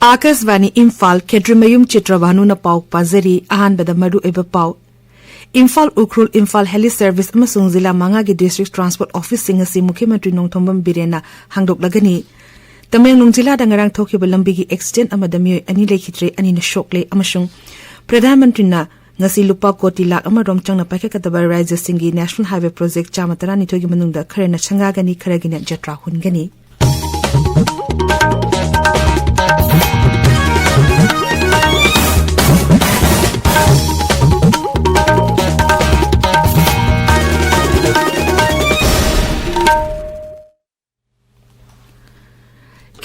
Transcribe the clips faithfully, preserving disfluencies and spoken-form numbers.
ꯑꯥꯀꯥꯁꯕꯥꯅꯤ ꯏꯝꯐꯥꯜ, ꯈꯦꯇ꯭ꯔꯤꯃꯌꯨꯝ ꯆꯤꯇ꯭ꯔꯚꯥꯅꯨꯅ ꯄꯥꯎ ꯄꯥꯖꯔꯤ꯫ ꯑꯍꯥꯟꯕꯗ ꯃꯔꯨꯑꯣꯏꯕ ꯄꯥꯎ꯫ ꯏꯝꯐꯥꯜ, ꯎꯈ꯭ꯔꯨꯜ, ꯏꯝꯐꯥꯜ ꯍꯦꯂꯤ ꯁꯔꯚꯤꯁ ꯑꯃꯁꯨꯡ ꯖꯤꯂꯥ ꯃꯉꯥꯒꯤ ꯗꯤꯁꯇ꯭ꯔꯤꯛ ꯇ꯭ꯔꯥꯟꯁꯄꯣꯔꯠ ꯑꯣꯐꯤꯁꯁꯤꯡ ꯑꯁꯤ ꯃꯨꯈ꯭ꯌ ꯃꯟꯇ꯭ꯔꯤ ꯅꯣꯡꯊꯣꯝꯕꯝ ꯕꯤꯔꯦꯟꯅ ꯍꯥꯡꯗꯣꯛꯂꯒꯅꯤ꯫ ꯇꯃꯦꯡꯂꯣꯡ ꯖꯤꯂꯥꯗ ꯉꯔꯥꯡ ꯊꯣꯛꯈꯤꯕ ꯂꯝꯕꯤꯒꯤ ꯑꯦꯛꯁꯤꯗꯦꯟꯠ ꯑꯃꯗ ꯃꯤꯑꯣꯏ ꯑꯅꯤ ꯂꯩꯈꯤꯗ꯭ꯔꯦ, ꯑꯅꯤꯅ ꯁꯣꯛꯂꯦ, ꯑꯃꯁꯨꯡ ꯄ꯭ꯔꯙꯥꯟ ꯃꯟꯇ꯭ꯔꯤꯅ ꯉꯁꯤ ꯂꯨꯄꯥ ꯀꯣꯇꯤ ꯂꯥꯈ ꯑꯃꯔꯣꯝ ꯆꯪꯅ ꯄꯥꯏꯈꯠꯀꯗꯕ ꯔꯥꯖ꯭ꯌꯁꯤꯡꯒꯤ ꯅꯦꯁꯅꯦꯜ ꯍꯥꯏꯋꯦ ꯄ꯭ꯔꯣꯖꯦꯛ ꯆꯥꯝꯃ ꯇꯔꯥꯅꯤꯊꯣꯏꯒꯤ ꯃꯅꯨꯡꯗ ꯈꯔꯅ ꯁꯪꯒꯥꯒꯅꯤ, ꯈꯔꯒꯤꯅ ꯖꯇ꯭ꯔꯥ ꯍꯨꯟꯒꯅꯤ꯫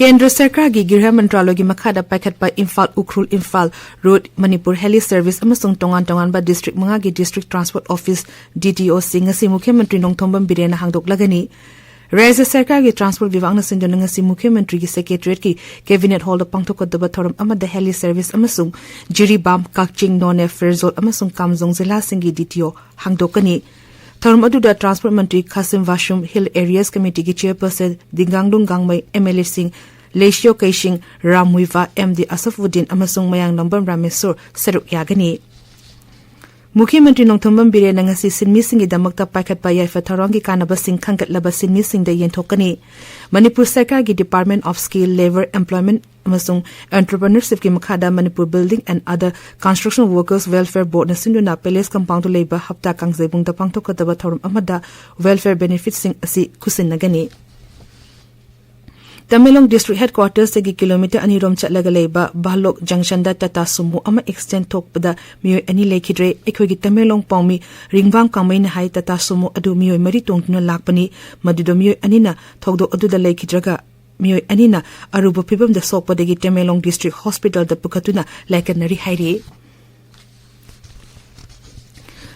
ꯀꯦꯟꯗ꯭ꯔ ꯁꯔꯀꯥꯔꯒꯤ ꯒ꯭ꯔꯤꯍ ꯃꯟꯇ꯭ꯔꯥꯂꯣꯏꯒꯤ ꯃꯈꯥꯗ ꯄꯥꯏꯈꯠꯄ Imphal Ukhrul Imphal route, Manipur heli service ꯑꯃꯁꯨꯡ ꯇꯣꯉꯥꯟ ꯇꯣꯉꯥꯟꯕ ꯗꯤꯁꯇ꯭ꯔꯤꯛ ꯃꯉꯥꯒꯤ district transport office, D T ꯑꯣꯁꯤꯡ ꯉꯁꯤ ꯃꯨꯈ꯭ꯌ ꯃꯟꯇ꯭ꯔꯤ ꯅꯣꯡꯊꯣꯝꯕꯝ ꯕꯤꯔꯦꯟꯅ ꯍꯥꯡꯗꯣꯛꯂꯒꯅꯤ꯫ ꯔꯥꯖ꯭ꯌ ꯁꯔꯀꯥꯔꯒꯤ ꯇ꯭ꯔꯥꯟꯁꯄꯣꯔꯠ ꯋꯤꯚꯥꯒꯅ ꯁꯤꯟꯗꯨꯅ ꯉꯁꯤ ꯃꯨꯈ꯭ꯌ ꯃꯟꯇ꯭ꯔꯤꯒꯤ ꯁꯦꯀ꯭ꯔꯦꯇꯔꯤꯌꯦꯠꯀꯤ ꯀꯦꯕꯤꯅꯦꯠ ꯍꯣꯜꯗ ꯄꯥꯡꯊꯣꯛꯀꯗꯕ ꯊꯧꯔꯝ ꯑꯃꯗ ꯍꯦꯂꯤ ꯁꯔꯚꯤꯁ ꯑꯃꯁꯨꯡ ꯖꯤꯔꯤꯕꯥꯝ, ꯀꯛꯆꯤꯡ, ꯅꯣꯅꯦ, ꯐꯦꯔꯖꯣꯜ ꯑꯃꯁꯨꯡ ꯀꯥꯝꯖꯣꯡ ꯖꯤꯂꯥꯁꯤꯡꯒꯤ ꯗꯤ ꯇꯤ ꯑꯣ ꯍꯥꯡꯗꯣꯛꯀꯅꯤ꯫ ꯊꯧꯔꯝ ꯑꯗꯨꯗ ꯇ꯭ꯔꯥꯟꯁꯄꯣꯔꯠ ꯃꯟꯇ꯭ꯔꯤ ꯈꯥꯁꯤꯝ ꯕꯥꯁꯨꯝ, ꯍꯤꯜ ꯑꯦꯔꯤꯌꯥꯁ ꯀꯃꯤꯇꯤꯒꯤ chairperson Dinganglung Gangmei, M L ꯑꯦꯁꯤꯡ ꯂꯩꯁꯤꯌꯣ ꯀꯩꯁꯤꯡ, ꯔꯥꯝ ꯃꯨꯏꯕꯥ, ꯑꯦꯝ ꯗꯤ ꯑꯁꯐꯎꯗꯤꯟ ꯑꯃꯁꯨꯡ ꯃꯌꯥꯡ ꯅꯝꯕꯝ ꯔꯥꯃꯦꯁꯣꯔ ꯁꯔꯨꯛ ꯌꯥꯒꯅꯤ꯫ ꯃꯨꯈ꯭ꯌ ꯃꯟꯇ꯭ꯔꯤ ꯅꯣꯡꯊꯣꯝꯕꯝ ꯕꯤꯔꯦꯟꯅ ꯉꯁꯤ ꯁꯤꯟꯃꯤꯁꯤꯡꯒꯤꯗꯃꯛꯇ ꯄꯥꯏꯈꯠꯄ ꯌꯥꯏꯐ ꯊꯧꯔꯥꯡꯒꯤ ꯀꯥꯟꯅꯕꯁꯤꯡ ꯈꯪꯒꯠꯂꯕ ꯁꯤꯟꯃꯤꯁꯤꯡꯗ ꯌꯦꯟꯊꯣꯛꯀꯅꯤ꯫ ꯃꯅꯤꯄꯨꯔ ꯁꯔꯀꯥꯔꯒꯤ department of skill, labour, employment ꯑꯃꯁꯨꯡ ꯑꯦꯟꯇꯔꯄ꯭ꯔꯤꯅꯔꯁꯤꯞꯀꯤ ꯃꯈꯥꯗ Manipur building and other construction workers welfare ꯕꯣꯔꯗꯅ ꯁꯤꯟꯗꯨꯅ ꯄꯦꯂꯦꯁ ꯀꯝꯄꯥꯎꯟꯗ ꯂꯩꯕ ꯍꯞꯇꯥ ꯀꯥꯡꯖꯩꯕꯨꯡꯗ ꯄꯥꯡꯊꯣꯛꯀꯗꯕ ꯊꯧꯔꯝ ꯑꯃꯗ ꯋꯦꯜꯐꯤꯌꯔ ꯕꯦꯅꯤꯐꯤꯠꯁꯤꯡ ꯑꯁꯤ ꯈꯨꯠꯁꯤꯟꯅꯒꯅꯤ꯫ ꯇꯃꯦꯡꯂꯣꯡ ꯗꯤꯁꯇ꯭ꯔꯤꯛ ꯍꯦꯗꯀ꯭ꯋꯥꯇꯔꯁꯇꯒꯤ ꯀꯤꯂꯣꯃꯤꯇꯔ ꯑꯅꯤꯔꯣꯝ ꯆꯠꯂꯒ ꯂꯩꯕ ꯚꯥꯂꯣꯛ ꯖꯪꯁꯟꯗ ꯇꯥꯇꯥ ꯁꯨꯃꯣ ꯑꯃ ꯑꯦꯛꯁꯤꯗꯦꯟꯠ ꯊꯣꯛꯄꯗ ꯃꯤꯑꯣꯏ ꯑꯅꯤ ꯂꯩꯈꯤꯗ꯭ꯔꯦ꯫ ꯑꯩꯈꯣꯏꯒꯤ ꯇꯃꯦꯡꯂꯣꯡ ꯄꯥꯎꯃꯤ ꯔꯤꯡꯕꯥꯝ ꯀꯥꯃꯩꯅ ꯍꯥꯏ, ꯇꯥꯇꯥ ꯁꯨꯃꯣ ꯑꯗꯨ ꯃꯤꯑꯣꯏ ꯃꯔꯤ ꯇꯣꯡꯗꯨꯅ ꯂꯥꯛꯄꯅꯤ꯫ ꯃꯗꯨꯗ ꯃꯤꯑꯣꯏ ꯑꯅꯤꯅ ꯊꯧꯗꯣꯛ ꯑꯗꯨꯗ ꯂꯩꯈꯤꯗ꯭ꯔꯒ ꯃꯤꯑꯣꯏ ꯑꯅꯤꯅ ꯑꯔꯨꯕ ꯐꯤꯕꯝꯗ ꯁꯣꯛꯄꯗꯒꯤ ꯇꯃꯦꯡꯂꯣꯡ ꯗꯤꯁꯇ꯭ꯔꯤꯛ ꯍꯣꯁꯄꯤꯇꯥꯜꯗ ꯄꯨꯈꯠꯇꯨꯅ ꯂꯥꯏꯀꯠꯅꯔꯤ ꯍꯥꯏꯔꯤ꯫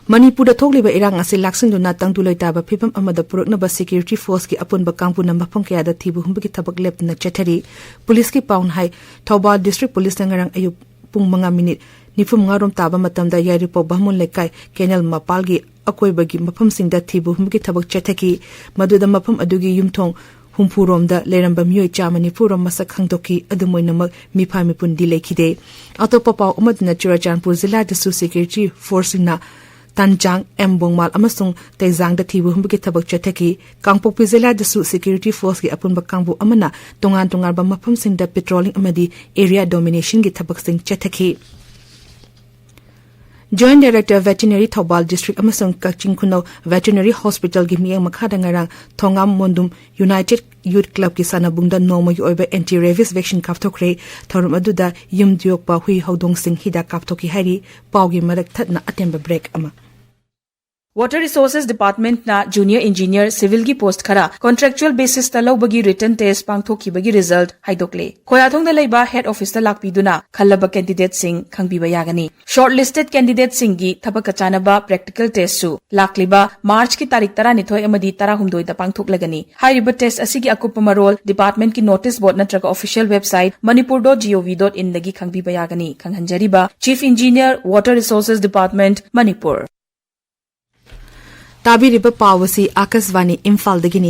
ꯃꯅꯤꯄꯨꯔꯗ ꯊꯣꯛꯂꯤꯕ ꯏꯔꯥꯡ ꯑꯁꯤ ꯂꯥꯛꯁꯤꯟꯗꯨꯅ ꯇꯪꯗꯨ ꯂꯩꯇꯥꯕ ꯐꯤꯕꯝ ꯑꯃꯗ ꯄꯨꯔꯛꯅꯕ ꯁꯦꯀ꯭ꯌꯨꯔꯤꯇꯤ ꯐꯣꯔꯁꯀꯤ ꯑꯄꯨꯟꯕ ꯀꯥꯡꯕꯨꯅ ꯃꯐꯝ ꯀꯌꯥꯗ ꯊꯤꯕ ꯍꯨꯝꯕꯒꯤ ꯊꯕꯛ ꯂꯦꯞꯇꯅ ꯆꯠꯊꯔꯤ꯫ ꯄꯨꯂꯤꯁꯀꯤ ꯄꯥꯎꯅ ꯍꯥꯏ, ꯊꯧꯕꯥꯜ ꯗꯤꯁꯇ꯭ꯔꯤꯛ ꯄꯨꯂꯤꯁꯅ ꯉꯔꯥꯡ ꯑꯌꯨꯛ ꯄꯨꯡ ꯃꯉꯥ ꯃꯤꯅꯤꯠ ꯅꯤꯐꯨ ꯃꯉꯥ ꯔꯣꯝ ꯇꯥꯕ ꯃꯇꯝꯗ ꯌꯥꯏꯔꯤꯄꯣꯛ ꯚꯥꯃꯣꯟ ꯂꯩꯀꯥꯏ ꯀꯦꯅꯦꯜ ꯃꯄꯥꯜꯒꯤ ꯑꯀꯣꯏꯕꯒꯤ ꯃꯐꯝꯁꯤꯡꯗ ꯊꯤꯕ ꯍꯨꯝꯕꯒꯤ ꯊꯕꯛ ꯆꯠꯊꯈꯤ꯫ ꯃꯗꯨꯗ ꯃꯐꯝ ꯑꯗꯨꯒꯤ ꯌꯨꯝꯊꯣꯡ ꯍꯨꯝꯐꯨ ꯔꯣꯝꯗ ꯂꯩꯔꯝꯕ ꯃꯤꯑꯣꯏ ꯆꯥꯝꯃ ꯅꯤꯐꯨ ꯔꯣꯝ ꯃꯁꯛ ꯈꯪꯗꯣꯛꯈꯤ꯫ ꯑꯗꯨꯝ ꯑꯣꯏꯅꯃꯛ, ꯃꯤꯐꯥ ꯃꯤꯄꯨꯟꯗꯤ ꯂꯩꯈꯤꯗꯦ꯫ ꯑꯇꯣꯞꯄ ꯄꯥꯎ ꯑꯃꯗꯅ, ꯆꯨꯔꯆꯥꯟꯄꯨꯔ ꯖꯤꯂꯥꯗꯁꯨ ꯁꯦꯀ꯭ꯌꯨꯔꯤꯇꯤ ꯐꯣꯔꯁꯁꯤꯡꯅ ꯇꯥꯟꯖꯥꯡ, ꯑꯦꯝ ꯕꯣꯡꯃꯥꯜ ꯑꯃꯁꯨꯡ ꯇꯩꯖꯥꯡꯗ ꯊꯤꯕ ꯍꯨꯝꯕꯒꯤ ꯊꯕꯛ ꯆꯠꯊꯈꯤ꯫ ꯀꯥꯡꯄꯣꯛꯄꯤ ꯖꯤꯂꯥꯗꯁꯨ ꯁꯦꯀ꯭ꯌꯨꯔꯤꯇꯤ ꯐꯣꯔꯁꯀꯤ ꯑꯄꯨꯟꯕ ꯀꯥꯡꯕꯨ ꯑꯃꯅ ꯇꯣꯉꯥꯟ ꯇꯣꯉꯥꯟꯕ ꯃꯐꯝꯁꯤꯡꯗ ꯄꯦꯇ꯭ꯔꯣꯂꯤꯡ ꯑꯃꯗꯤ ꯑꯦꯔꯤꯌꯥ ꯗꯣꯃꯤꯅꯦꯁꯟꯒꯤ ꯊꯕꯛꯁꯤꯡ ꯆꯠꯊꯈꯤ꯫ Joint director, veterinary, Thoubal district ꯑꯃꯁꯨꯡ ꯀꯛꯆꯤꯡ ꯈꯨꯅꯧ ꯚꯦꯇꯤꯅꯔꯤ ꯍꯣꯁꯄꯤꯇꯥꯜꯒꯤ ꯃꯤꯠꯌꯦꯡ ꯃꯈꯥꯗ ꯉꯔꯥꯡ ꯊꯣꯉꯥꯝ ꯃꯣꯟꯗꯨꯝ ꯌꯨꯅꯥꯏꯇꯦꯗ ꯌꯨꯊ ꯀ꯭ꯂꯕꯀꯤ ꯁꯥꯟꯅꯕꯨꯡꯗ ꯅꯣꯡꯃꯒꯤ ꯑꯣꯏꯕ ꯑꯦꯟꯇꯤ ꯔꯦꯕꯤꯁ ꯚꯦꯛꯁꯤꯟ ꯀꯥꯞꯊꯣꯛꯈ꯭ꯔꯦ꯫ ꯊꯧꯔꯝ ꯑꯗꯨꯗ ꯌꯨꯝꯗ ꯌꯣꯛꯄ ꯍꯨꯏ ꯍꯧꯗꯣꯡꯁꯤꯡ ꯍꯤꯗꯥꯛ ꯀꯥꯞꯊꯣꯛꯈꯤ ꯍꯥꯏꯔꯤ꯫ ꯄꯥꯎꯒꯤ ꯃꯔꯛ ꯊꯠꯅ ꯑꯇꯦꯟꯕ ꯕ꯭ꯔꯦꯛ ꯑꯃ꯫ Water Resources Department ꯅ junior engineer civil ꯒꯤ post ꯈꯔ contractual basis ꯇ ꯂꯧꯕꯒꯤ written test ꯄꯥꯡꯊꯣꯛꯈꯤꯕꯒꯤ result ꯍꯥꯏꯗꯣꯛꯂꯦ꯫ ꯈꯣꯌꯥꯊꯣꯡꯗ ꯂꯩꯕ head office ꯇ ꯂꯥꯛꯄꯤꯗꯨꯅ ꯈꯜꯂꯕ candidate ꯁꯤꯡ ꯈꯪꯕꯤꯕ ꯌꯥꯒꯅꯤ꯫ Shortlisted candidate ꯁꯤꯡꯒꯤ ꯊꯕꯛꯀ ꯆꯥꯟꯅꯕ practical test ꯁꯨ ꯂꯥꯛꯂꯤꯕ March ꯀꯤ ꯇꯥꯔꯤꯛ ꯇꯔꯥꯅꯤꯊꯣꯏ ꯑꯃꯗꯤ ꯇꯔꯥꯍꯨꯝꯗꯣꯏꯗ ꯄꯥꯡꯊꯣꯛꯂꯒꯅꯤ꯫ ꯍꯥꯏꯔꯤꯕ test ꯑꯁꯤꯒꯤ ꯑꯀꯨꯞꯄ ꯃꯔꯣꯜ department ꯀꯤ notice board ꯅꯠꯇ꯭ꯔꯒ official website manipur dot gov dot in ꯗꯒꯤ ꯈꯪꯕꯤꯕ ꯌꯥꯒꯅꯤ꯫ ꯈꯪꯍꯟꯖꯔꯤꯕ, Chief Engineer, Water Resources Department, Manipur. ꯇꯥꯕꯤꯔꯤꯕ ꯄꯥꯎ ꯑꯁꯤ ꯑꯥꯀꯥꯁꯕꯥꯅꯤ ꯏꯝꯐꯥꯜꯗꯒꯤꯅꯤ꯫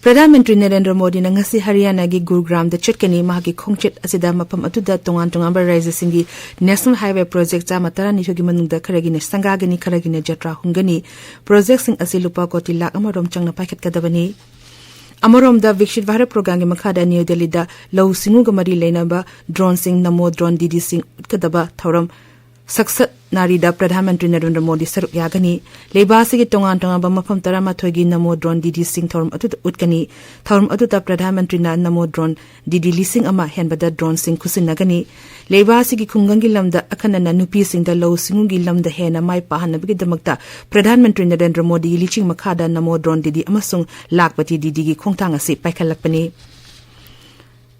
ꯄ꯭ꯔꯙꯥꯟ ꯃꯟꯇ꯭ꯔꯤ ꯅꯔꯦꯟꯗ꯭ꯔ ꯃꯣꯗꯤꯅ ꯉꯁꯤ ꯍꯔꯤꯌꯥꯅꯥꯒꯤ ꯒꯨꯔꯒ꯭ꯔꯥꯝꯗ ꯆꯠꯀꯅꯤ꯫ ꯃꯍꯥꯛꯀꯤ ꯈꯣꯡꯆꯠ ꯑꯁꯤꯗ ꯃꯐꯝ ꯑꯗꯨꯗ ꯇꯣꯉꯥꯟ ꯇꯣꯉꯥꯟꯕ ꯔꯥꯖ꯭ꯌꯁꯤꯡꯒꯤ National Highway project ꯆꯥꯝꯃ ꯇꯔꯥꯅꯤꯊꯣꯏꯒꯤ ꯃꯅꯨꯡꯗ ꯈꯔꯒꯤꯅ ꯁꯪꯒꯥꯒꯅꯤ, ꯈꯔꯒꯤꯅ ꯖꯇ꯭ꯔꯥ ꯍꯨꯟꯒꯅꯤ꯫ Project ꯁꯤꯡ ꯑꯁꯤ ꯂꯨꯄꯥ ꯀꯣꯇꯤ ꯂꯥꯈ ꯑꯃꯔꯣꯝ ꯆꯪꯅ ꯄꯥꯏꯈꯠꯀꯗꯕꯅꯤ꯫ ꯑꯃꯔꯣꯝꯗ, ꯚꯤꯛꯁꯤꯠ ꯚꯥꯔꯠ ꯄ꯭ꯔꯣꯒ꯭ꯔꯥꯝꯒꯤ ꯃꯈꯥꯗ ꯅ꯭ꯌꯨ ꯗꯦꯜꯂꯤꯗ ꯂꯧꯎ ꯁꯤꯡꯎꯒ ꯃꯔꯤ ꯂꯩꯅꯕ drone ꯁꯤꯡ, ꯅꯃꯣ drone ꯗꯤꯗꯤꯁꯤꯡ ꯎꯠꯀꯗꯕ ꯊꯧꯔꯝ ꯁꯛꯁꯠ ꯅꯥꯔꯤꯗ ꯄ꯭ꯔꯙꯥꯟ ꯃꯟꯇ꯭ꯔꯤ ꯅꯔꯦꯟꯗ꯭ꯔ ꯃꯣꯗꯤ ꯁꯔꯨꯛ ꯌꯥꯒꯅꯤ꯫ ꯂꯩꯕꯥꯛ ꯑꯁꯤꯒꯤ ꯇꯣꯉꯥꯟ ꯇꯣꯉꯥꯟꯕ ꯃꯐꯝ ꯇꯔꯥꯃꯥꯊꯣꯏꯒꯤ ꯅꯃꯣ drone ꯗꯤꯗꯤꯁꯤꯡ ꯊꯧꯔꯝ ꯑꯗꯨꯗ ꯎꯠꯀꯅꯤ꯫ ꯊꯧꯔꯝ ꯑꯗꯨꯗ ꯄ꯭ꯔꯙꯥꯟ ꯃꯟꯇ꯭ꯔꯤꯅ ꯅꯃꯣ drone ꯗꯤꯗꯤ ꯂꯤꯁꯤꯡ ꯑꯃ ꯍꯦꯟꯕꯗ drone ꯁꯤꯡ ꯈꯨꯠꯁꯤꯟꯅꯒꯅꯤ꯫ ꯂꯩꯕꯥꯛ ꯑꯁꯤꯒꯤ ꯈꯨꯡꯒꯪꯒꯤ ꯂꯝꯗ, ꯑꯈꯟꯅꯅ ꯅꯨꯄꯤꯁꯤꯡꯗ ꯂꯧꯎ ꯁꯤꯡꯎꯒꯤ ꯂꯝꯗ ꯍꯦꯟꯅ ꯃꯥꯏ ꯄꯥꯛꯍꯟꯅꯕꯒꯤꯗꯃꯛꯇ ꯄ꯭ꯔꯙꯥꯟ ꯃꯟꯇ꯭ꯔꯤ ꯅꯔꯦꯟꯗ꯭ꯔ ꯃꯣꯗꯤꯒꯤ ꯂꯤꯆꯤꯡ ꯃꯈꯥꯗ ꯅꯃꯣ drone ꯗꯤꯗꯤ ꯑꯃꯁꯨꯡ ꯂꯥꯛꯄꯇꯤ ꯗꯤꯗꯤꯒꯤ ꯈꯣꯡꯊꯥꯡ ꯑꯁꯤ ꯄꯥꯏꯈꯠꯂꯛꯄꯅꯤ꯫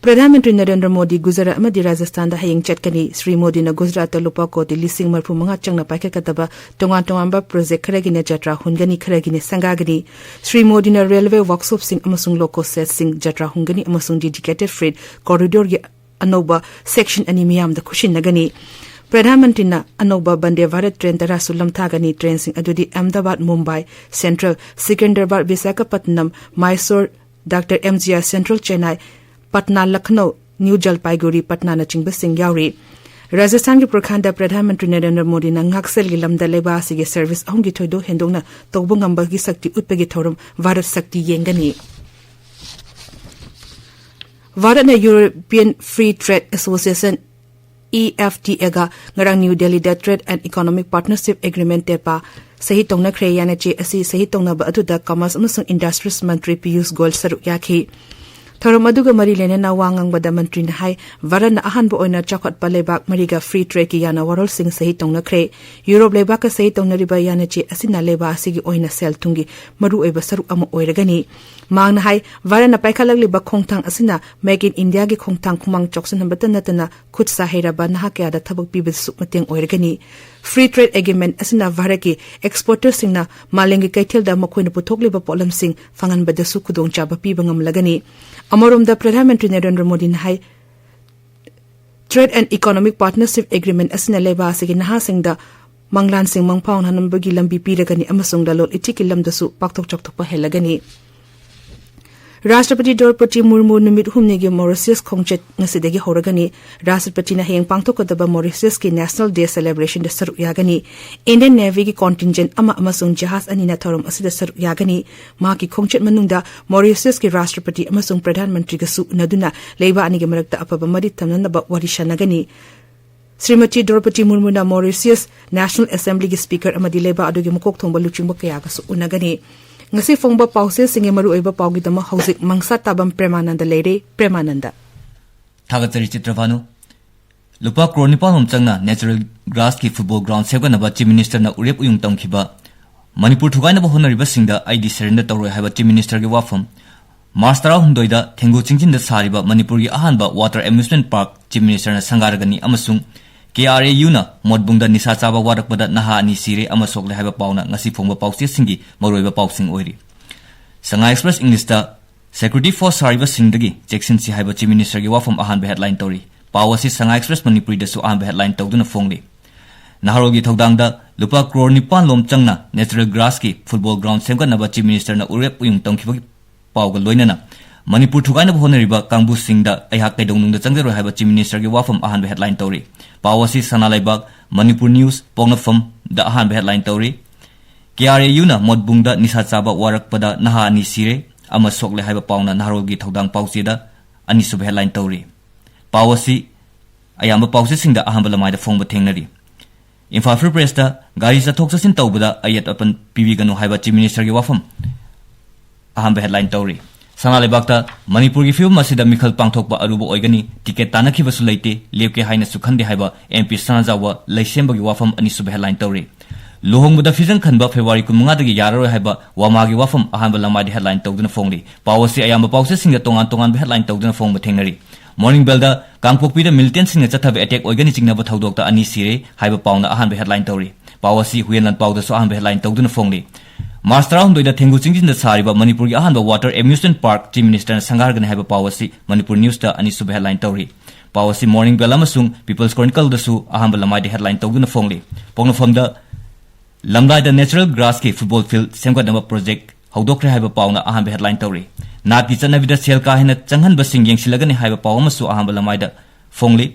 ꯄ꯭ꯔꯙꯥꯟ ꯃꯟꯇ꯭ꯔꯤ ꯅꯔꯦꯟꯗ꯭ꯔ ꯃꯣꯗꯤ ꯒꯨꯖꯔꯥꯠ ꯑꯃꯗꯤ ꯔꯥꯖꯁꯊꯥꯟꯗ ꯍꯌꯦꯡ ꯆꯠꯀꯅꯤ꯫ ꯁ꯭ꯔꯤ ꯃꯣꯗꯤꯅ ꯒꯨꯖꯔꯥꯠꯇ ꯂꯨꯄꯥ ꯀꯣꯇꯤ ꯂꯤꯁꯤꯡ ꯃꯔꯤꯐꯨ ꯃꯉꯥ ꯆꯪꯅ ꯄꯥꯏꯈꯠꯀꯗꯕ ꯇꯣꯉꯥꯟ ꯇꯣꯉꯥꯟꯕ project ꯈꯔꯒꯤꯅ ꯖꯇ꯭ꯔꯥ ꯍꯨꯟꯒꯅꯤ, ꯈꯔꯒꯤꯅ ꯁꯪꯒꯥꯒꯅꯤ꯫ ꯁ꯭ꯔꯤ ꯃꯣꯗꯤꯅ railway workshop ꯁꯤꯡ ꯑꯃꯁꯨꯡ loco sheds ꯁꯤꯡ ꯖꯇ꯭ꯔꯥ ꯍꯨꯟꯒꯅꯤ ꯑꯃꯁꯨꯡ dedicated freight corridor ꯒꯤ ꯑꯅꯧꯕ section ꯑꯅꯤ ꯃꯤꯌꯥꯝꯗ ꯈꯨꯠꯁꯤꯟꯅꯒꯅꯤ꯫ ꯄ꯭ꯔꯙꯥꯟ ꯃꯟꯇ꯭ꯔꯤꯅ ꯑꯅꯧꯕ ꯚꯟꯗꯦ ꯚꯥꯔꯠ train ꯇꯔꯥꯁꯨ ꯂꯝꯊꯥꯒꯅꯤ꯫ Train ꯁꯤꯡ ꯑꯗꯨꯗꯤ Ahmedabad, Mumbai, Central, Secunderabad, Visakhapatnam, Mysore, doctor M G R central Chennai, Patna Lucknow, New Jalpaiguri ꯄꯠꯅꯥꯅꯆꯤꯡꯕꯁꯤꯡ ꯌꯥꯎꯔꯤ꯫ ꯔꯥꯖꯁꯊꯥꯟꯒꯤ ꯄ꯭ꯔꯈꯥꯟꯗ ꯄ꯭ꯔꯙꯥꯟ ꯃꯟꯇ꯭ꯔꯤ ꯅꯔꯦꯟꯗ꯭ꯔ ꯃꯣꯗꯤꯅ ꯉꯥꯛꯁꯦꯜꯒꯤ ꯂꯝꯗ ꯂꯩꯕꯥꯛ ꯑꯁꯤꯒꯤ ꯁꯔꯚꯤꯁ ꯑꯍꯨꯝꯒꯤ ꯊꯣꯏꯗꯣꯛ ꯍꯦꯟꯗꯣꯛꯅ ꯇꯧꯕ ꯉꯝꯕꯒꯤ ꯁꯛꯇꯤ ꯎꯠꯄꯒꯤ ꯊꯧꯔꯝ ꯚꯥꯔꯠ ꯁꯛꯇꯤ ꯌꯦꯡꯒꯅꯤ꯫ ꯚꯥꯔꯠꯅ European free trade association, E F T ꯑꯦꯒ ꯉꯔꯥꯡ ꯅ꯭ꯌꯨ ꯗꯦꯜꯂꯤꯗ Trade and Economic Partnership Agreement, ꯇꯦꯄꯥ, ꯁꯍꯤ ꯇꯧꯅꯈ꯭ꯔꯦ꯫ ꯌꯥꯅꯆꯦ ꯑꯁꯤ ꯁꯍꯤ ꯇꯧꯅꯕ ꯑꯗꯨꯗ ꯀꯃꯔꯁ ꯑꯃꯁꯨꯡ ꯏꯟꯗꯁꯇ꯭ꯔꯤꯁ ꯃꯟꯇ꯭ꯔꯤ ꯄꯤꯌꯨꯁ ꯒꯣꯌꯜ ꯁꯔꯨꯛ ꯌꯥꯈꯤ꯫ ꯊꯧꯔꯝ ꯑꯗꯨꯒ ꯃꯔꯤ ꯂꯩꯅꯅ ꯋꯥ ꯉꯥꯡꯕꯗ ꯃꯟꯇ꯭ꯔꯤꯅ ꯍꯥꯏ, ꯚꯥꯔꯠꯅ ꯑꯍꯥꯟꯕ ꯑꯣꯏꯅ ꯆꯥꯎꯈꯠꯄ ꯂꯩꯕꯥꯛ ꯃꯔꯤꯒ ꯐ꯭ꯔꯤ ꯇ꯭ꯔꯦꯗꯀꯤ ꯌꯥꯅ ꯋꯥꯔꯣꯜꯁꯤꯡ ꯁꯍꯤ ꯇꯧꯅꯈ꯭ꯔꯦ꯫ ꯌꯨꯔꯣꯞ ꯂꯩꯕꯥꯛꯀ ꯁꯍꯤ ꯇꯧꯅꯔꯤꯕ ꯌꯥꯅꯆꯦ ꯑꯁꯤꯅ ꯂꯩꯕꯥꯛ ꯑꯁꯤꯒꯤ ꯑꯣꯏꯅ ꯁꯦꯜ ꯊꯨꯝꯒꯤ ꯃꯔꯨꯑꯣꯏꯕ ꯁꯔꯨꯛ ꯑꯃ ꯑꯣꯏꯔꯒꯅꯤ꯫ ꯃꯍꯥꯛꯅ ꯍꯥꯏ, ꯚꯥꯔꯠꯅ ꯄꯥꯏꯈꯠꯂꯛꯂꯤꯕ ꯈꯣꯡꯊꯥꯡ ꯑꯁꯤꯅ Make in Indiaꯒꯤ ꯈꯣꯡꯊꯥꯡ ꯈꯨꯃꯥꯡ ꯆꯥꯎꯁꯤꯟꯍꯟꯕꯇ ꯅꯠꯇꯅ ꯈꯨꯠ ꯁꯥ ꯍꯩꯔꯕ ꯅꯍꯥ ꯀꯌꯥꯗ ꯊꯕꯛ ꯄꯤꯕꯗꯁꯨ ꯃꯇꯦꯡ ꯑꯣꯏꯔꯒꯅꯤ꯫ Free Trade Agreement ꯑꯁꯤꯅ ꯚꯥꯔꯠꯀꯤ exporterꯁꯤꯡꯅ ꯃꯥꯂꯦꯝꯒꯤ ꯀꯩꯊꯦꯜꯗ ꯃꯈꯣꯏꯅ ꯄꯨꯊꯣꯛꯂꯤꯕ ꯄꯣꯠꯂꯝꯁꯤꯡ ꯐꯪꯍꯟꯕꯗꯁꯨ ꯈꯨꯗꯣꯡꯆꯥꯕ ꯄꯤꯕ ꯉꯝꯂꯒꯅꯤ꯫ ꯑꯃꯔꯣꯝꯗ ꯄ꯭ꯔꯙꯥꯟ ꯃꯟꯇ꯭ꯔꯤ ꯅꯔꯦꯟꯗ꯭ꯔ ꯃꯣꯗꯤꯅ ꯍꯥꯏ, Trade and Economic Partnership Agreement ꯑꯁꯤꯅ ꯂꯩꯕꯥꯛ ꯑꯁꯤꯒꯤ ꯅꯍꯥꯁꯤꯡꯗ ꯃꯪꯂꯥꯟꯁꯤꯡ ꯃꯪꯐꯥꯎꯅꯍꯟꯕꯒꯤ ꯂꯝꯕꯤ ꯄꯤꯔꯒꯅꯤ ꯑꯃꯁꯨꯡ ꯂꯂꯣꯟ ꯏꯇꯤꯛꯀꯤ ꯂꯝꯗꯁꯨ ꯄꯥꯛꯊꯣꯛ ꯆꯥꯎꯊꯣꯛꯄ ꯍꯦꯜꯂꯒꯅꯤ꯫ ꯔꯥꯁꯇ꯭ꯔꯄꯇꯤ ꯗ꯭ꯔꯧꯄꯗꯤ ꯃꯨꯔꯃꯨ ꯅꯨꯃꯤꯠ ꯍꯨꯝꯅꯤꯒꯤ ꯃꯣꯔꯤꯁꯤꯌꯁ ꯈꯣꯡꯆꯠ ꯉꯁꯤꯗꯒꯤ ꯍꯧꯔꯒꯅꯤ꯫ ꯔꯥꯁꯇ꯭ꯔꯄꯇꯤꯅ ꯍꯌꯦꯡ ꯄꯥꯡꯊꯣꯛꯀꯗꯕ ꯃꯣꯔꯤꯁꯤꯌꯁꯀꯤ National Day Celebrationꯗ ꯁꯔꯨꯛ ꯌꯥꯒꯅꯤ꯫ Indian Navyꯒꯤ contingent ꯑꯃ ꯑꯃꯁꯨꯡ ꯖꯍꯥꯖ ꯑꯅꯤꯅ ꯊꯧꯔꯝ ꯑꯁꯤꯗ ꯁꯔꯨꯛ ꯌꯥꯒꯅꯤ꯫ ꯃꯍꯥꯛꯀꯤ ꯈꯣꯡꯆꯠ ꯃꯅꯨꯡꯗ ꯃꯣꯔꯤꯁꯤꯌꯁꯀꯤ ꯔꯥꯁꯇ꯭ꯔꯄꯇꯤ ꯑꯃꯁꯨꯡ ꯄ꯭ꯔꯙꯥꯟ ꯃꯟꯇ꯭ꯔꯤꯒꯁꯨ ꯎꯅꯗꯨꯅ ꯂꯩꯕꯥꯛ ꯑꯅꯤꯒꯤ ꯃꯔꯛꯇ ꯑꯐꯕ ꯃꯔꯤ ꯊꯝꯅꯅꯕ ꯋꯥꯔꯤ ꯁꯥꯟꯅꯒꯅꯤ꯫ ꯁ꯭ꯔꯤꯃꯇꯤ ꯗ꯭ꯔꯧꯄꯗꯤ ꯃꯨꯔꯃꯨꯅ ꯃꯣꯔꯤꯁꯤꯌꯁ National Assemblyꯒꯤ Speaker ꯑꯃꯗꯤ ꯂꯩꯕꯥꯛ ꯑꯗꯨꯒꯤ ꯃꯀꯣꯛ ꯊꯣꯡꯕ ꯂꯨꯆꯤꯡꯕ ꯀꯌꯥꯒꯁꯨ ꯎꯅꯒꯅꯤ꯫ ꯉꯁꯤ ꯐꯣꯡꯕ ꯄꯥꯎꯆꯦꯁꯤꯡꯒꯤ ꯃꯔꯨꯑꯣꯏꯕ ꯄꯥꯎꯒꯤꯗꯃꯛ ꯍꯧꯖꯤꯛ ꯃꯪꯁꯥ ꯇꯥꯕꯝ ꯄ꯭ꯔꯦꯃꯥꯅꯟꯗ ꯂꯩꯔꯦ꯫ ꯄ꯭ꯔꯦꯃꯥꯅꯟꯗ꯫ ꯊꯥꯒꯠꯆꯔꯤ ꯆꯤꯇ꯭ꯔꯚꯥꯅꯨ꯫ ꯂꯨꯄꯥ ꯀ꯭ꯔꯣꯔ ꯅꯤꯄꯥꯟ ꯔꯣꯝ ꯆꯪꯅ natural grassꯀꯤ football ground ꯁꯦꯝꯒꯠꯅꯕ Chief Ministerꯅ ꯎꯔꯦꯞ ꯎꯌꯨꯡ ꯇꯝꯈꯤꯕ꯫ ꯃꯅꯤꯄꯨꯔ ꯊꯨꯒꯥꯏꯅꯕ ꯍꯣꯠꯅꯔꯤꯕꯁꯤꯡꯗ ꯑꯩꯗꯤ surrender ꯇꯧꯔꯣꯏ ꯍꯥꯏꯕ Chief Ministerꯒꯤ ꯋꯥꯐꯝ꯫ ꯃꯥꯔꯆ ꯇꯔꯥꯍꯨꯝꯗꯣꯏꯗ ꯊꯦꯡꯒꯨ ꯆꯤꯡꯖꯤꯟꯗ ꯁꯥꯔꯤꯕ ꯃꯅꯤꯄꯨꯔꯒꯤ ꯑꯍꯥꯟꯕ water amusement park Chief Ministerꯅ ꯁꯪꯒꯥꯔꯒꯅꯤ ꯑꯃꯁꯨꯡ K R A Uꯅ ꯃꯣꯠꯕꯨꯡꯗ ꯅꯤꯁꯥ ꯆꯥꯕ ꯋꯥꯔꯛꯄꯗ ꯅꯍꯥ ꯑꯅꯤ ꯁꯤꯔꯦ ꯑꯃ ꯁꯣꯛꯂꯦ ꯍꯥꯏꯕ ꯄꯥꯎꯅ ꯉꯁꯤ ꯐꯣꯡꯕ ꯄꯥꯎꯆꯦꯁꯤꯡꯒꯤ ꯃꯔꯨꯑꯣꯏꯕ ꯄꯥꯎꯁꯤꯡ ꯑꯣꯏꯔꯤ꯫ ꯁꯉꯥꯏ Express Englishꯇ security force ꯁꯥꯔꯤꯕꯁꯤꯡꯗꯒꯤ ꯆꯦꯛꯁꯤꯟꯁꯤ ꯍꯥꯏꯕ Chief Ministerꯒꯤ ꯋꯥꯐꯝ ꯑꯍꯥꯟꯕ headline ꯇꯧꯔꯤ꯫ ꯄꯥꯎ ꯑꯁꯤ ꯁꯉꯥꯏ Express ꯃꯅꯤꯄꯨꯔꯤꯗꯁꯨ ꯑꯍꯥꯟꯕ headline ꯇꯧꯗꯨꯅ ꯐꯣꯡꯂꯤ꯫ ꯅꯍꯥꯔꯣꯜꯒꯤ ꯊꯧꯗꯥꯡꯗ ꯂꯨꯄꯥ ꯀ꯭ꯔꯣꯔ ꯅꯤꯄꯥꯟ ꯂꯣꯝ ꯆꯪꯅ natural grassꯀꯤ football ground ꯁꯦꯝꯒꯠꯅꯕ Chief Ministerꯅ ꯎꯔꯦꯞ ꯎꯌꯨꯡ ꯇꯝꯈꯤꯕꯒꯤ ꯄꯥꯎꯒ ꯂꯣꯏꯅꯅ ꯃꯅꯤꯄꯨꯔ ꯊꯨꯒꯥꯏꯅꯕ ꯍꯣꯠꯅꯔꯤꯕ ꯀꯥꯡꯕꯨꯁꯤꯡꯗ ꯑꯩꯍꯥꯛ ꯀꯩꯗꯧꯅꯨꯡꯗ ꯆꯪꯖꯔꯣꯏ ꯍꯥꯏꯕ Chief Minister ꯒꯤ ꯋꯥꯐꯝ ꯑꯍꯥꯟꯕ headline ꯇꯧꯔꯤ꯫ ꯄꯥꯎ ꯑꯁꯤ ꯁꯅꯥ ꯂꯩꯕꯥꯛ, ꯃꯅꯤꯄꯨꯔ News, ꯄꯣꯛꯅꯐꯝꯗ ꯑꯍꯥꯟꯕ headline ꯇꯧꯔꯤ꯫ K R A U ꯅ ꯃꯣꯠꯕꯨꯡꯗ ꯅꯤꯁꯥ ꯆꯥꯕ ꯋꯥꯔꯛꯄꯗ ꯅꯍꯥ ꯑꯅꯤ ꯁꯤꯔꯦ, ꯑꯃ ꯁꯣꯛꯂꯦ ꯍꯥꯏꯕ ꯄꯥꯎꯅ ꯅꯍꯥꯔꯣꯜꯒꯤ ꯊꯧꯗꯥꯡ ꯄꯥꯎꯆꯦꯗ ꯑꯅꯤꯁꯨꯕ headline ꯇꯧꯔꯤ꯫ ꯄꯥꯎ ꯑꯁꯤ ꯑꯌꯥꯝꯕ ꯄꯥꯎꯆꯦꯁꯤꯡꯗ ꯑꯍꯥꯟꯕ ꯂꯃꯥꯏꯗ ꯐꯣꯡꯕ ꯊꯦꯡꯅꯔꯤ꯫ ꯏꯝꯐꯥꯜ Free Press ꯇ ꯒꯥꯔꯤ ꯆꯠꯊꯣꯛ ꯆꯠꯁꯤꯟ ꯇꯧꯕꯗ ꯑꯌꯦꯠ ꯑꯄꯟ ꯄꯤꯕꯤꯒꯅꯨ ꯍꯥꯏꯕ Chief Minister ꯒꯤ ꯋꯥꯐꯝ ꯑꯍꯥꯟꯕ headline ꯇꯧꯔꯤ꯫ ꯁꯅꯥ ꯂꯩꯕꯥꯛꯇ ꯃꯅꯤꯄꯨꯔꯒꯤ ꯐꯤꯕꯝ ꯑꯁꯤꯗ ꯃꯤꯈꯜ ꯄꯥꯡꯊꯣꯛꯄ ꯑꯔꯨꯕ ꯑꯣꯏꯒꯅꯤ, ticket ꯇꯥꯟꯅꯈꯤꯕꯁꯨ ꯂꯩꯇꯦ, ꯂꯦꯞꯀꯦ ꯍꯥꯏꯅꯁꯨ ꯈꯟꯗꯦ ꯍꯥꯏꯕ M P ꯁꯅꯥꯖꯥꯎꯕ ꯂꯩꯁꯦꯝꯕꯒꯤ ꯋꯥꯐꯝ ꯑꯅꯤꯁꯨꯕ headline ꯇꯧꯔꯤ꯫ ꯂꯨꯍꯣꯡꯕꯗ ꯐꯤꯖꯪ ꯈꯟꯕ February ꯀꯨꯟꯃꯉꯥꯗꯒꯤ ꯌꯥꯔꯔꯣꯏ ꯍꯥꯏꯕ ꯋꯥꯃꯥꯒꯤ ꯋꯥꯐꯝ ꯑꯍꯥꯟꯕ ꯂꯃꯥꯏꯗ headline ꯇꯧꯗꯨꯅ ꯐꯣꯡꯂꯤ꯫ ꯄꯥꯎ ꯑꯁꯤ ꯑꯌꯥꯝꯕ ꯄꯥꯎꯆꯦꯁꯤꯡꯗ ꯇꯣꯉꯥꯟ ꯇꯣꯉꯥꯟꯕ headline ꯇꯧꯗꯨꯅ ꯐꯣꯡꯕ ꯊꯦꯡꯅꯔꯤ꯫ Morning Bell ꯗ ꯀꯥꯡꯄꯣꯛꯄꯤꯗ militant ꯁꯤꯡꯅ ꯆꯠꯊꯕ attack ꯑꯣꯏꯒꯅꯤ ꯆꯤꯡꯅꯕ ꯊꯧꯗꯣꯛꯇ ꯑꯅꯤ ꯁꯤꯔꯦ ꯍꯥꯏꯕ ꯄꯥꯎꯅ ꯑꯍꯥꯟꯕ headline ꯇꯧꯔꯤ꯫ ꯄꯥꯎ ꯑꯁꯤ ꯍꯨꯏꯌꯦꯟ ꯂꯥꯟꯄꯥꯎꯗꯁꯨ ꯑꯍꯥꯟꯕ headline ꯇꯧꯗꯨꯅ ꯐꯣꯡꯂꯤ꯫ March ꯇꯔꯥꯍꯨꯝꯗꯣꯏꯗ ꯊꯦꯡꯒꯨ ꯆꯤꯡꯖꯤꯟꯗ ꯁꯥꯔꯤꯕ ꯃꯅꯤꯄꯨꯔꯒꯤ ꯑꯍꯥꯟꯕ water amusement park Chief Minister ꯅ ꯁꯪꯒꯥꯔꯒꯅꯤ ꯍꯥꯏꯕ ꯄꯥꯎ ꯑꯁꯤ Manipur News ꯇ ꯑꯅꯤꯁꯨꯕ headline ꯇꯧꯔꯤ꯫ ꯄꯥꯎ ꯑꯁꯤ Morning Bell ꯑꯃꯁꯨꯡ People's Chronicle ꯗꯁꯨ ꯑꯍꯥꯟꯕ ꯂꯃꯥꯏꯗ headline ꯇꯧꯗꯨꯅ ꯐꯣꯡꯂꯤ꯫ ꯄꯣꯛꯅꯐꯝꯗ ꯂꯝꯂꯥꯏꯗ natural grass ꯀꯤ football field ꯁꯦꯝꯒꯠꯅꯕ project ꯍꯧꯗꯣꯛꯈ꯭ꯔꯦ ꯍꯥꯏꯕ ꯄꯥꯎꯅ ꯑꯍꯥꯟꯕ headline ꯇꯧꯔꯤ꯫ ꯅꯥꯠꯀꯤ ꯆꯠꯅꯕꯤꯗ ꯁꯦꯜ ꯀꯥ ꯍꯦꯟꯅ ꯆꯪꯍꯟꯕꯁꯤꯡ ꯌꯦꯡꯁꯤꯜꯂꯒꯅꯤ ꯍꯥꯏꯕ ꯄꯥꯎ ꯑꯃꯁꯨ ꯑꯍꯥꯟꯕ ꯂꯃꯥꯏꯗ ꯐꯣꯡꯂꯤ꯫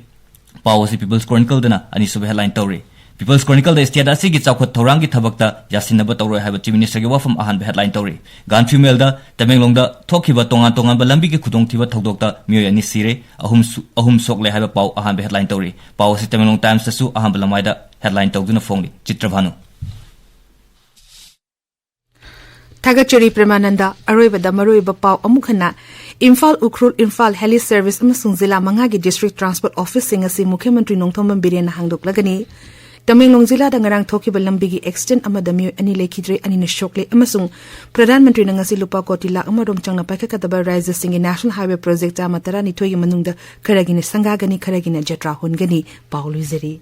ꯄꯥꯎ ꯑꯁꯤ People's Chronicle ꯗꯅ ꯑꯅꯤꯁꯨꯕ headline ꯇꯧꯔꯤ꯫ People's Chronicle ꯗ state ꯑꯁꯤꯒꯤ ꯆꯥꯎꯈꯠ ꯊꯧꯔꯥꯡꯒꯤ ꯊꯕꯛꯇ ꯌꯥꯁꯤꯟꯅꯕ ꯇꯧꯔꯣꯏ ꯍꯥꯏꯕ Chief Minister ꯒꯤ ꯋꯥꯐꯝ ꯑꯍꯥꯟꯕ headline ꯇꯧꯔꯤ꯫ Gaanphiu Mail ꯗ ꯇꯃꯦꯡꯂꯣꯡꯗ ꯊꯣꯛꯈꯤꯕ ꯇꯣꯉꯥꯟ ꯇꯣꯉꯥꯟꯕ ꯂꯝꯕꯤꯒꯤ ꯈꯨꯗꯣꯡꯊꯤꯕ ꯊꯧꯗꯣꯛꯇ ꯃꯤꯑꯣꯏ ꯑꯅꯤ ꯁꯤꯔꯦ, ꯑꯍꯨꯝ ꯁꯨ-, ꯑꯍꯨꯝ ꯁꯣꯛꯂꯦ ꯍꯥꯏꯕ ꯄꯥꯎ ꯑꯍꯥꯟꯕ headline ꯇꯧꯔꯤ꯫ ꯄꯥꯎ ꯑꯁꯤ Tamenglong Times ꯇꯁꯨ ꯑꯍꯥꯟꯕ ꯂꯃꯥꯏꯗ headline ꯇꯧꯗꯨꯅ ꯐꯣꯡꯂꯤ꯫ ꯆꯤꯇ꯭ꯔꯚꯥꯅꯨ꯫ ꯊꯥꯒꯠꯆꯔꯤ ꯄ꯭ꯔꯦꯃꯥꯅꯟꯗ꯫ ꯑꯔꯣꯏꯕꯗ ꯃꯔꯨꯑꯣꯏꯕ ꯄꯥꯎ ꯑꯃꯨꯛ ꯍꯟꯅ꯫ ꯏꯝꯐꯥꯜ, ꯎꯈ꯭ꯔꯨꯜ, ꯏꯝꯐꯥꯜ heli service ꯑꯃꯁꯨꯡ ꯖꯤꯂꯥ ꯃꯉꯥꯒꯤ district transport office ꯁꯤꯡ ꯑꯁꯤ ꯃꯨꯈ꯭ꯌ ꯃꯟꯇ꯭ꯔꯤ ꯅꯣꯡꯊꯣꯝꯕꯝ ꯕꯤꯔꯦꯟꯅ ꯍꯥꯡꯗꯣꯛꯂꯒꯅꯤ꯫ ꯇꯃꯦꯡꯂꯣꯡ ꯖꯤꯂꯥꯗ ꯉꯔꯥꯡ ꯊꯣꯛꯈꯤꯕ ꯂꯝꯕꯤꯒꯤ accident ꯑꯃꯗ ꯃꯤꯑꯣꯏ ꯑꯅꯤ ꯂꯩꯈꯤꯗ꯭ꯔꯦ, ꯑꯅꯤꯅ ꯁꯣꯛꯂꯦ ꯑꯃꯁꯨꯡ ꯄ꯭ꯔꯙꯥꯟ ꯃꯟꯇ꯭ꯔꯤꯅ ꯉꯁꯤ ꯂꯨꯄꯥ ꯀꯣꯇꯤ ꯂꯥꯈ ꯑꯃꯔꯣꯝ ꯆꯪꯅ ꯄꯥꯏꯈꯠꯀꯗꯕ ꯔꯥꯖ꯭ꯌꯁꯤꯡꯒꯤ National Highway project ꯆꯥꯝꯃ ꯇꯔꯥꯅꯤꯊꯣꯏꯒꯤ ꯃꯅꯨꯡꯗ ꯈꯔꯒꯤꯅ ꯁꯪꯒꯥꯒꯅꯤ, ꯈꯔꯒꯤꯅ ꯖꯇ꯭ꯔꯥ ꯍꯣꯟꯒꯅꯤ꯫ ꯄꯥꯎ ꯂꯣꯏꯖꯔꯤ꯫